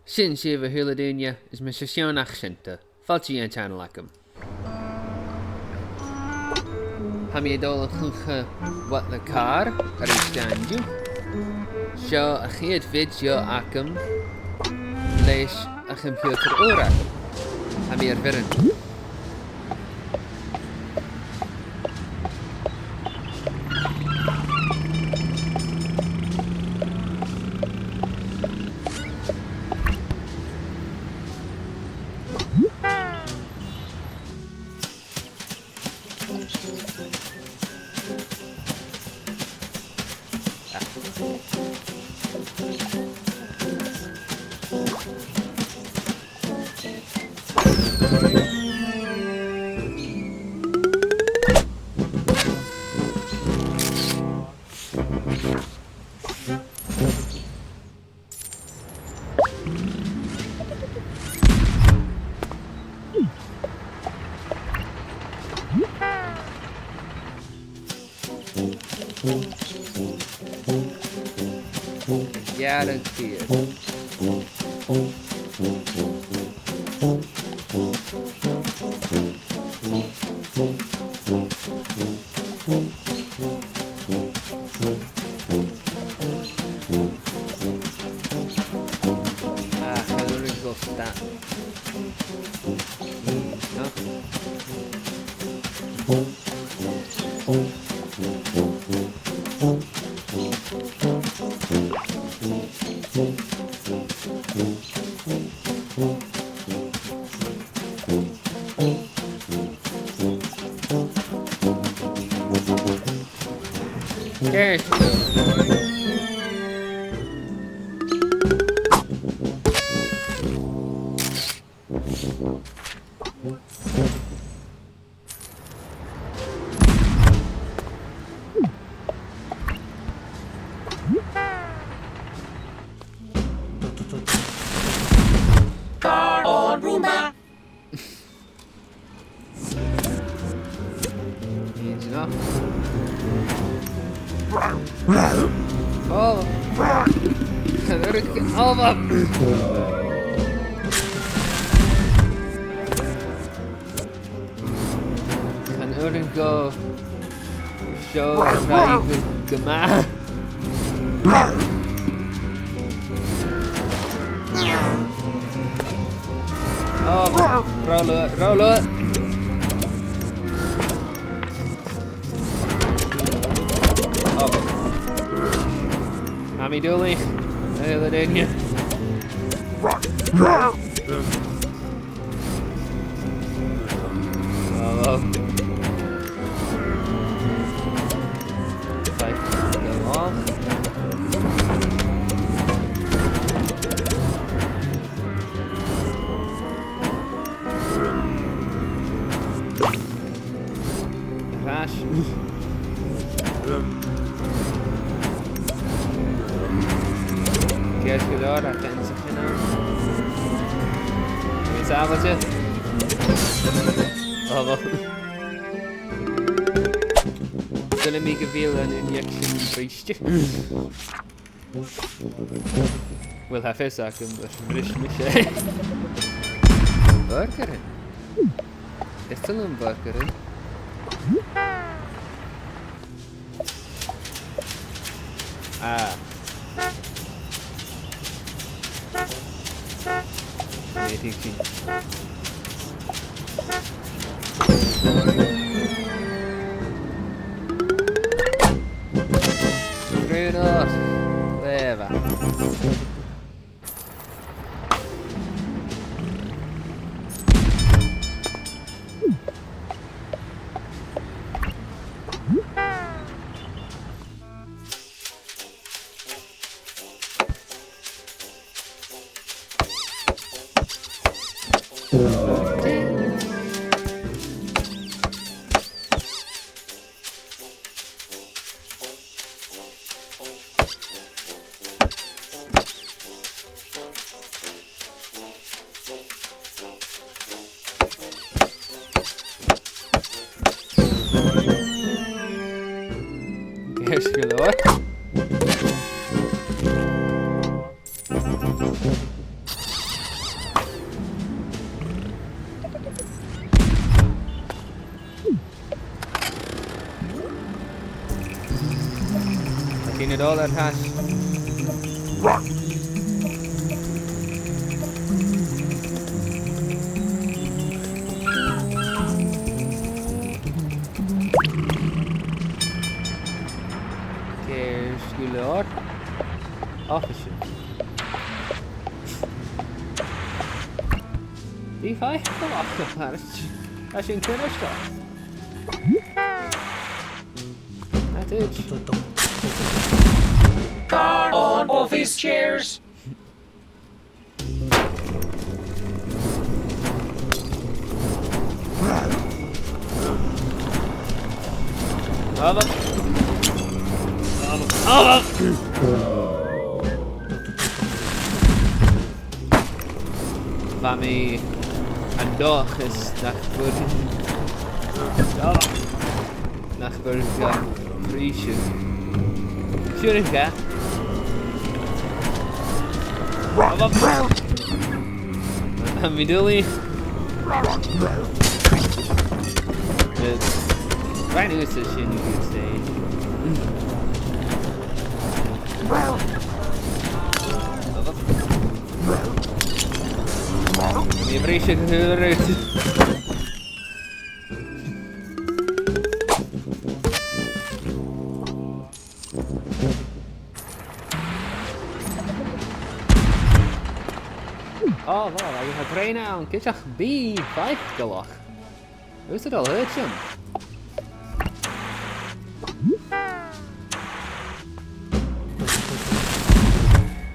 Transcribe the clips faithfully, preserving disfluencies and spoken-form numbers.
Sin sibh, a h-uile duine, is mise Seán Achsinta. Fàilte dhan channel agam. Tha mi a' dol a chluich What the Car a-rithist an-diugh. Seo a' chiad video agam leis a' choimpiutair ùr agam. Tha mi air bhioran. Gearran fìor. Ah, chan urrainn dhomh stad. No. Yes. Car on Roomba. Easy enough. Oh! Chan urrainn dhomh, oh, fuck! Chan urrainn dhomh seo a thriail gu, gu math. Oh, ro luath, ro luath. Oh. Tha mi duilich. Hey, the danger. Oh, well. Fight the wall. Atrás. Ceart gu leòr, a' dancing, you know. Is that what it? Oh, well. Saoilidh mi gu bheil an injection briste. Uill, tha fios agam gur bhris mise e. Burgeran. Is toil leam burgeran. Ah. Nì, tìg sin. Bruno. Glè mhath. Ceart gu leòr. Dol air ais. Ceart gu leòr. Oifisean. Dè tha faighinn a-mach a-rithist? Tha sinn cinnteach. That's it. Car on office chairs. Abach. Abach. Abach. Bha mi an dòchas nach b' urrainn, nach b' urrainn dhomh prìseil. Siuthad an-dràsta. Tha mi duilich. Right, it was a shame, you could say. Nì mi prìseil gu h-àraidh. Ò, bha, bha, tha trèana ann, cuideachd, bidh faiceallach. Thusa dol thuirt sin.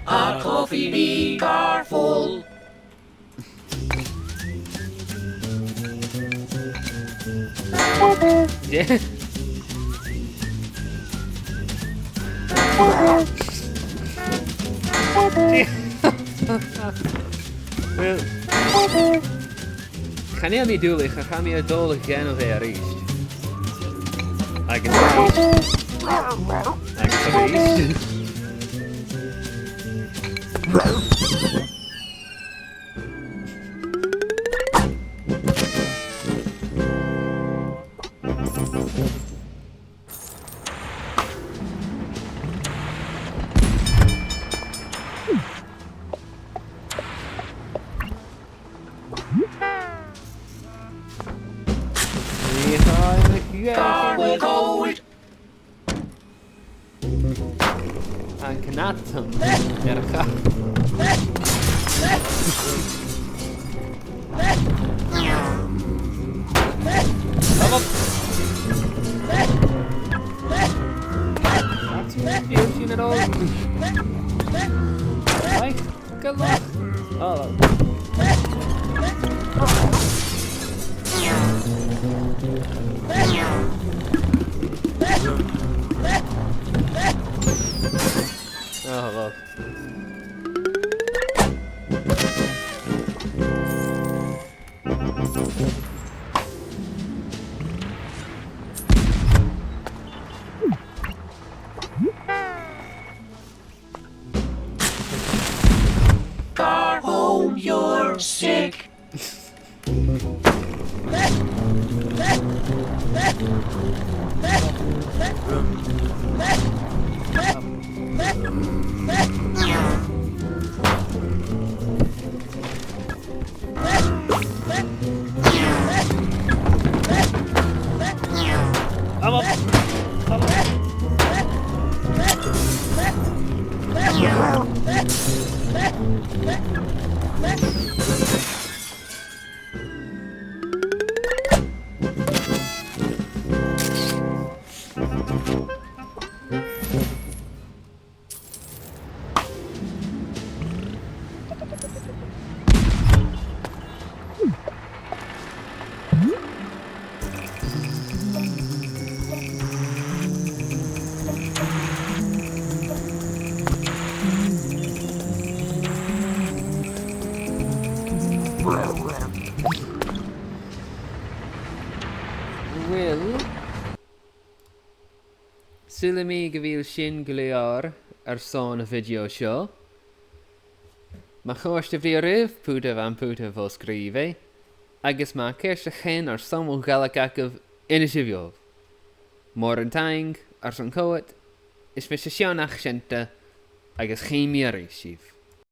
A coffee bee car full. Yeah. Well, chan eil mi duilich, ach tha mi a' dol a dhèanamh e a-rithist. Agus a-rithist. Agus a-rithist. Car will go with An cnatan air a' char. Come on. That's not using at all. Right. Good luck. Oh. Oh, well. Car home, you're sick. Come on. Come on. Uill, saoilidh mi gu bheil sin gu leòr airson a' video seo. Ma chòrd a' video ribh, putaibh am putan fo-sgrìobhadh, agus ma tha ceist no ceum airson mo Ghàidhlig agaibh, innsibh dhomh. Mòran taing airson coimhead, Is mise Seán Achsanta agus chì mi a-rithist sibh.